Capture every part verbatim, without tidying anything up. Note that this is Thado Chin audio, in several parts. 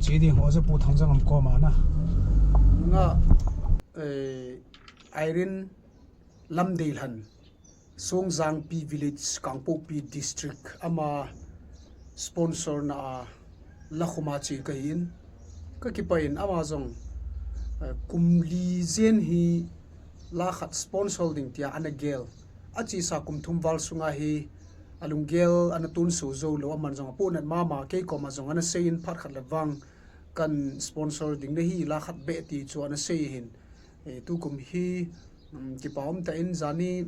Chi ding ho je Pu Thangjangam koma na. Nga, eh, Irene Lamdeilhan, Songjangpi Village, Kangpokpi District, ama sponsor na a la khuma chi ka hin. Ka kipah in ama jong, eh, kum li jen hi la khat sponsor ding tia ana gel. A chi sa kum thum val sunga hi a lunggel ana tun su zo lo, aman jong a punat mama kei koma jong ana sei in phat khat le vang kan sponsor ding na hi la khat be ti chu ana sei hin. Eh, tukum hi, um, kipa um ta in jani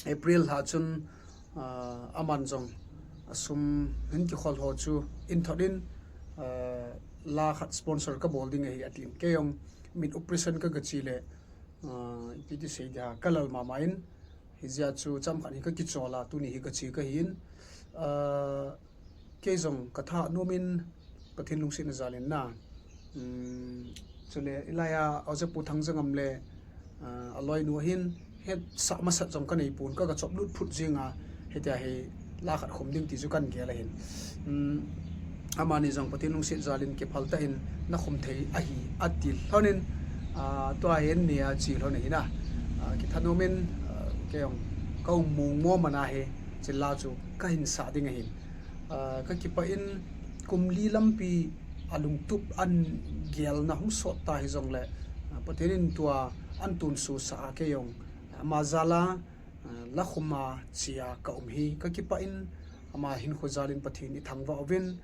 April lha chun, ah, aman jong a sum hin kikhol ho chu in thot in, ah, la khat sponsor ka bol ding ahi atin. Kei jong min operation ka ga chi le, ah, ipi ti sei dia ka lal mama in, hi jia chu cham khat hi ka kichol a, tuni hi ka chi ka hin. Ah, kei jong ka tha nom in Pathen lungsetna jal in na. Um, chule ilai a, a je Pu Thangjangam le, ah, a loinu hin, he sa masat jong ka nei pun ka, ka chop lut phut jing a, hetia hi la khat khum ding ti chu kan gel ahin. Um, amani jong Pathen lungset jal in kiphal ta in na khum thei ahi ati lhon in, ah, tua hin ni a chi lhon ahi na. Ah, kithanom in, ah, kei jong ka um mong mo mana hi, chi la chu ka hin sa ding ahin. Ah, ka kipah in kum li lampi a lungtup an gelna hung sot ta hi jong le, ah, Pathen in tua an tun su sa a kei jong, ah, ama jal a, ah, la khuma chi a ka um hi ka kipah in ama hinkho jal in Pathen i thangvah uvin,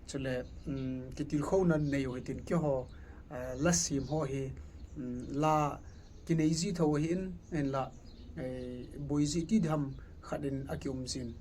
chule, um, kitilkhouna nei u hitin keiho, ah, la sim ho hi, um, la kinei ji tho ahin, ahinla, eh, boi ji ti diham khat in a kium jin,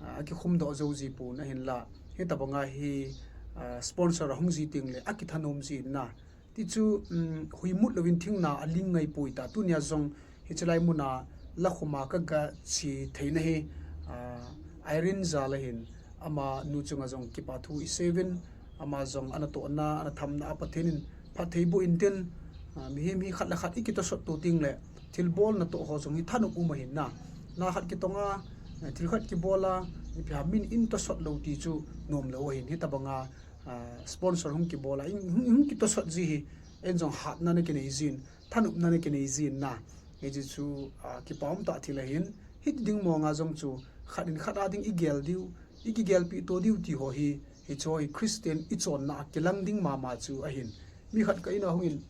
ah, a kikhum doh jo ji pun ahinla, hitabanga hi, ah, sponsor a hung ji ting le a kithanom ji na. Ti chu, um, hui mut louvin thingna a ling ngai poi ta. Tunia jong hiche lai muna la khuma ka ga chi theina hi, ah, Irene jal ahin, ama nu chunga jong kipa thu i sei uvin, ama jong ana tohna, ana thamna a Pathen in phatthei boh in tin, ah, mihem hi khat le khat i kitosot tu ting le, thilbol na toh ho jong hi thanop um ahin na. Na khat kitong a, eh, thil khat kibol a, ipi ham min in tosot lou ti chu nom lou ahin, hitabanga, ah, sponsor hung kibol a, in, hung, hung kitosot ji hi, en jong hatna na kinei jin, thanopna na kinei jin na. Hiche chu, ah, kipa um ta thil ahin, hiti ding mong a jong chu, khat in khat a ding i gel diu, i kigelpi to diu ti ho hi, hiche hi Christian i chonna a kilang ding mama chu ahin. Mi khat ka in a hung in,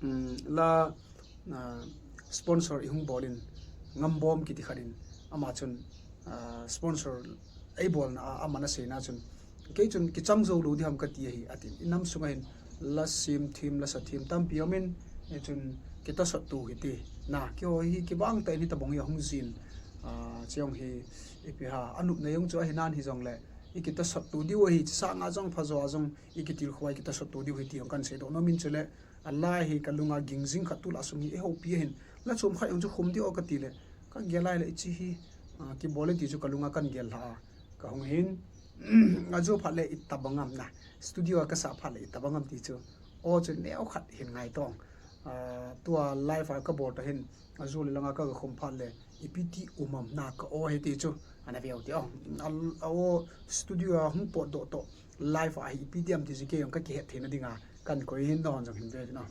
um, la, ah, sponsor i hung bol in, Ngambom kiti khat in, ama chun, ah, sponsor ei bolna a, aman a seina chun, kei chun kichang jo lou diham ka ti ahi, atin. I nam sunga hin la sim thim, la sa thim tampi um in, eh, chun kitosot tu hiti. Na, keiho hi kibang ta in hitabang hi a hung jin, ah, chejong hi ipi ham, anopna jong chu ahi nan hi jong le, i kitosot tu diu ahi, sanga jong pha jo a jong, i kitilkhou a i kitosot tu diu ahi ti jong kan sei doh nom in chule, a la hi ka lunga ging jing khat tu la sung hi eiho pi ahin, la chom khat jong chu khum diu ka ti le, ka gel lai le hiche hi, ah, kibol e ti chu ka lunga kan gel lha a, ka hung hin, a jo phat le itabang ham na, studio a ka sa phat le itabang ham ti chu, o chu neo khat hin ngai tong, ah, tua live a ka bol ta hin, a jo le langa ka ga khum phat le, ipi ti um ham na ka o hi ti chu, ana veu ti o. A, a o studio a hung potdoh toh, live a hi ipi ti ham ti chu kei jong ka kihet theina dinga, kan koi hin nahon jong hin ve na.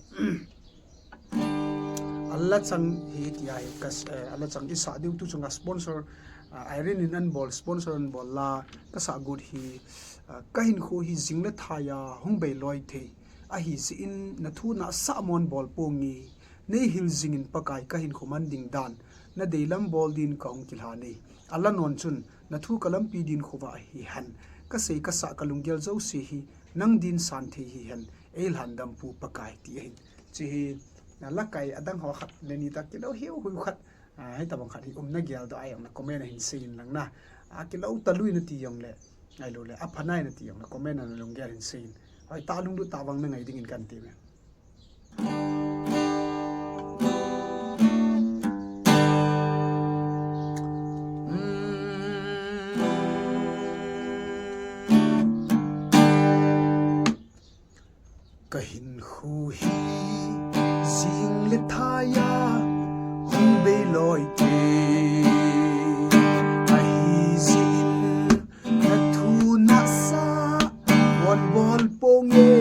A la chang hi ti ahi, ka s-, eh, a la chang i sa diu tu chunga sponsor, ah, Irene in an bol, sponsor an bol la, ka sa got hi, ah, ka hinkho hi jing le thai a hung bei loi thei. Ahi jeh in na thu na sa mon bol ponge, nei hil jing in Pakai ka hinkho man ding dan, na deilam bol din ka hung kilha nei. A la non chun, na thu ka lampi din khovah hi hen. Ka sei ka sa ka lunggel jouse hi, nang din san thei hi hen. Ei lhan dam Pu Pakai ti ahin. Hiche hi, na la kai adang ho khat le ni ta kilou hiu hui khat. Ah, hitabang khat hi um na gel doh a jong na comment a hin sei in lang na. Ah, kilou talui na ti jong le. Ahilou le, apha nai na ti jong na comment a na lunggel hin sei in. Hoi ta lunglut ta vang na ngai ding in kan ti me. Ka hinkho hi jing le thai a hung bei loi thei. Ahi jeh in na thu na sa mon bol ponge,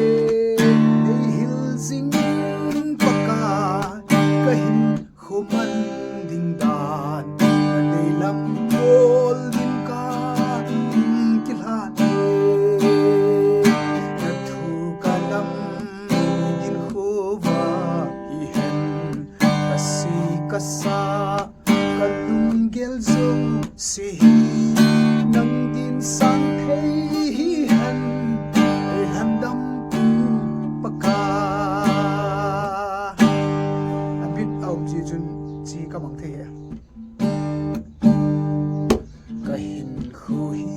Nang din sang thei hihen, ei lhandampu Pakai. A bit a um jeh chun chi ka mang thei e. Ka hinkho hi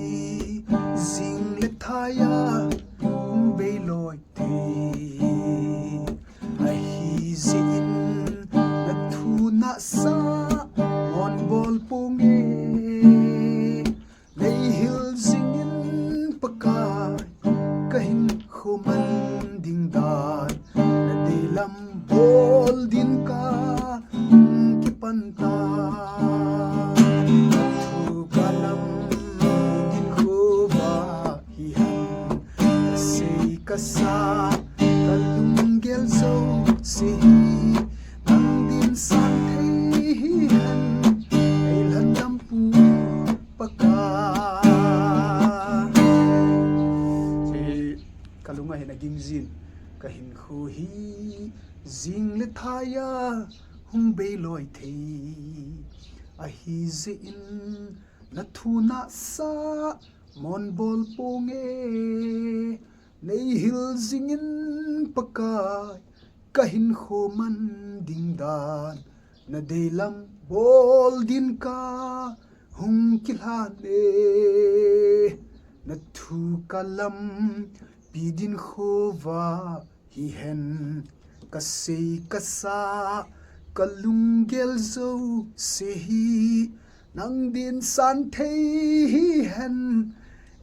jing le thaiya hung bei loi thei. Ahi jeh in na thu nasa mon bol ponge. Nei hil jingin Pakai, ka hinkho man ding dan, na deilam bol din ka, hung kipan ta. Thu ka lam din kho va hihen, ka sei ka sa, ka lunggel jouse hi, nang din sang thei hihen, ei lhandampu Pakai. Ka lung a hin a ging jin, ka hinkho hi jing le thaiya hung bei loi thei. Ahi jeh in na thu nasa mon bol ponge. Nei hil jingin Pakai, ka hinkho man ding dan, na deilam bol din ka hung kilhan e. Na thu ka lampi din kho va hihen, ka sei ka sa, ka lunggel jouse hi, nang din sang thei hihen,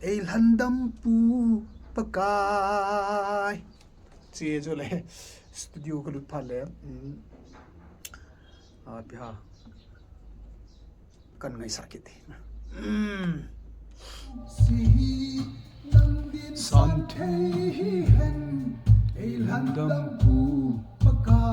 ei lhandampu Pakai. Che jo le, studio ka lut phat le, um, a, pi ha. Kan ngaisah kit hi. Sang thei hihen, ei lhandampu Pakai.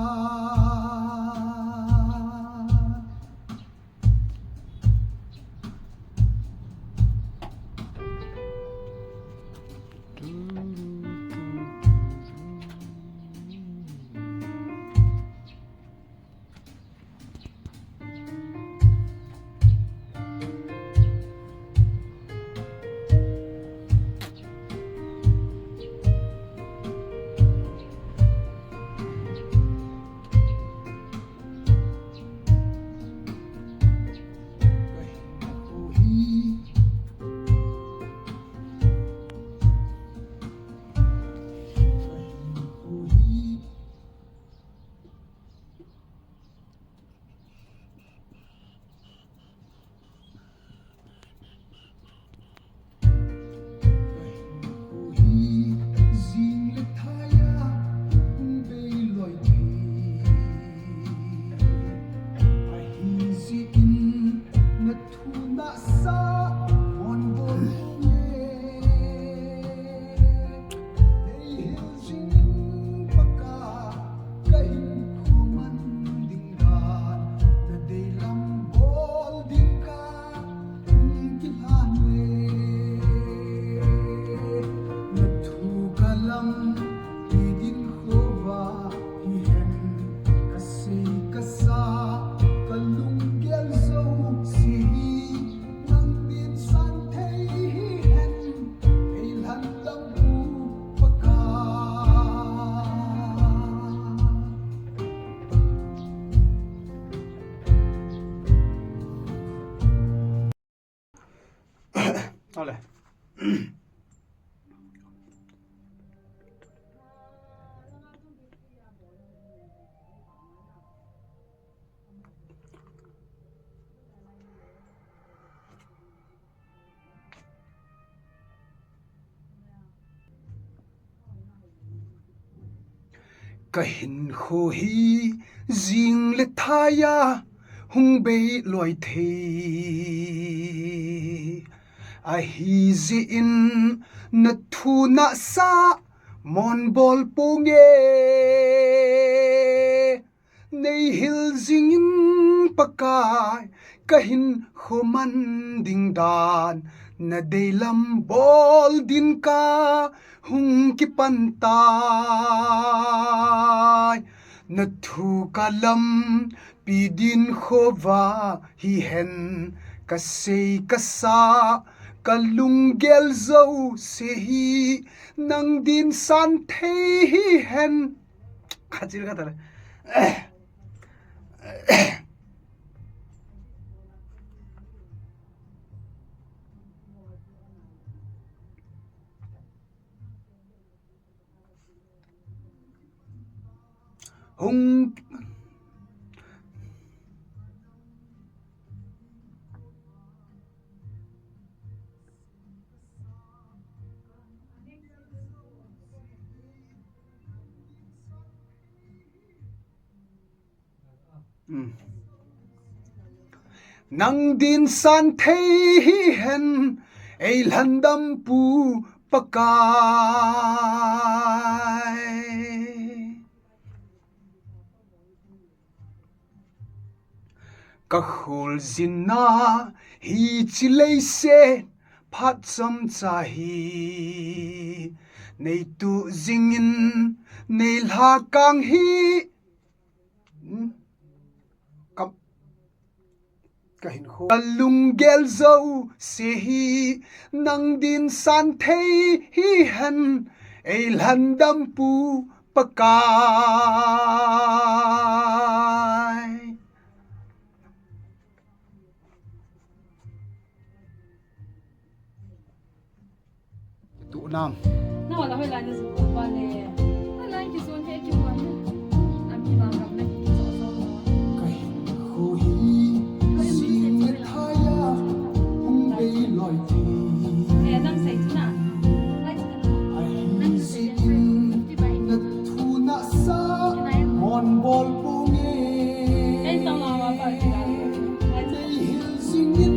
Ole. Ka hinkho hi jing le thaiya hung bei loi thei. Ahi jeh in na thu nasa mon bol ponge. Nei hil jingin Pakai, ka hinkho man ding dan, na deilam bol din ka hung kipan tai. Na thu ka lampi din khova hihen, Kasei kasa, kalunggel jouse hi, nang din san thei hihen. Kachil kata le. Hung. Hmm. Nang din san thei hihen, ei lhandampu Pakai. Ka kholjin a hiche leiset phat chomcha hi, nei tuh jingin nei lhakang hi. Hmm? Ka, ka hinkho. Kalunggel jouse hi, nang din san thei hihen, ei lhandampu Pakai. Tu nam. Na wala hoi lai na su ko pa le. Na lai ki son he ki wan. Ami ba kam na ki so so. Kai hu hi. Kai hu hi. Thaya hung bei loi thi. Eh, nam sai tu na. Lai tu na. Ai hi si in na thu na sa. Mon bol pu nge. Kai tong la wa pa ki la. Lai tu. Nei hil jingin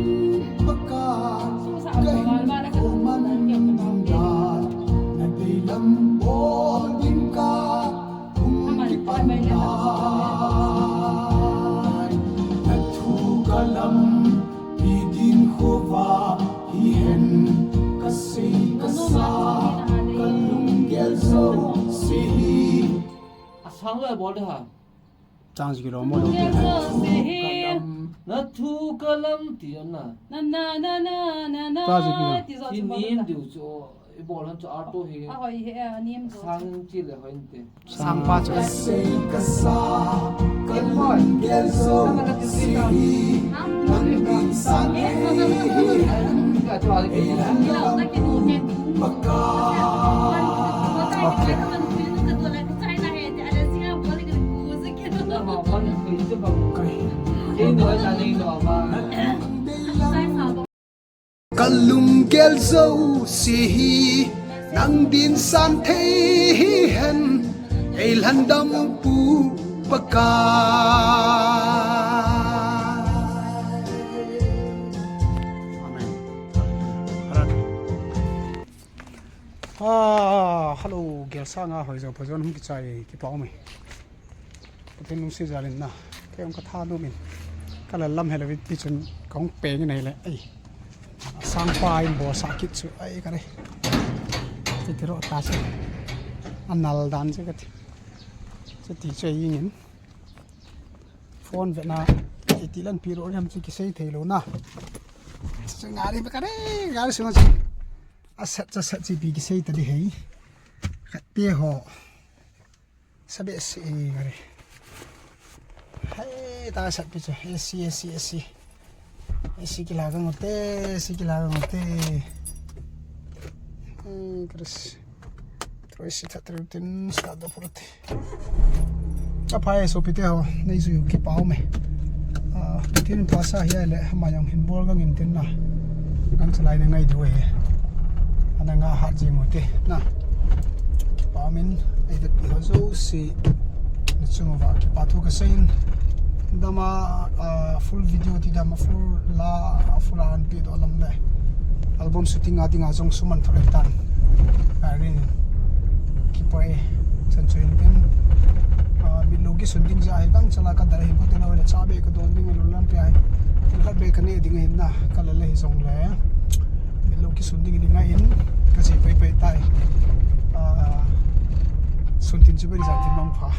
Pakai. Ka hinkho man ding dan, na deilam bol ding ka hung kipan lai. Na thu ka lampi ding khova hihen, kasei kasa, kalunggel jouse hi. Asang loi bol de ha. Chang ji kilo mo lo. Lunggel jouse hi. Na thu ka lam ti na. Na, na, na, na, na, na. Chang ji kilo. Ti jo. Hi chu nim diu chu, i bol han chu auto hi. A hoi hi, a nim jo. Sang chi le hoi inte. Sang pa chu. Kasei kasa, kalunggel jouse hi. Nang din san thei hihen, ei lhandampu Pakai. Okay. Kalunggel jouse hi, nang din san thei hihen, ei lhandampu Pakai. Amen. Ah, hello, gel sanga hoi jo pha jon hung kichai, kipa um e. Pathen lungset jal in na. Kei jong ka thanom in. Ka lal lam helou vin ti chun ka hung peng in ahile. Ai. Sangpa in bol sah kit chu. Ai ka re. Ti ti ro ta chu. A nal dan chu ka ti. Chuti chu ingin. Phone ve na. Iti lan pi ro riam chu kisei thei lou na. Chu nga ri ka re. Nga ri sunga chu. A set cha set chi pi kisei ta di hei. Khat te ho. Sabe si, eh, gari. Hai, ta sat pi chu. A C, A C, A C. A C kila ka ngote, A C kila ka ngote. Hmm, Chris. Troy si that routine start do purate. Aphai sopite ho, nei jui u kipa um e. Ah, tin pasa hi le, ama jong hin bol gang in tin na. Gang chalai na ngai diu ahi. Ana nga hat jing u te na. Kipa um in, ei vet pi ho jouse. Na chung uva kipa thu ka sei in. Dama, ah, full video ti dama full la, full a an pi do lam le. Album shooting a dinga jong suman thole tan. Arin kipa e, chan chu hin tin. Ah, mitlou kisun ding jeh a hi gang chala ka dal hin ko tin a le cha be ka don ding a lou lampi a. Thil khat be ka ne ding hin na, ka la le hi jong le. Mitlou kisun ding ni ngai in, ka che pai pai tai. Ah, sun tin chu be ni jat tin mang pha.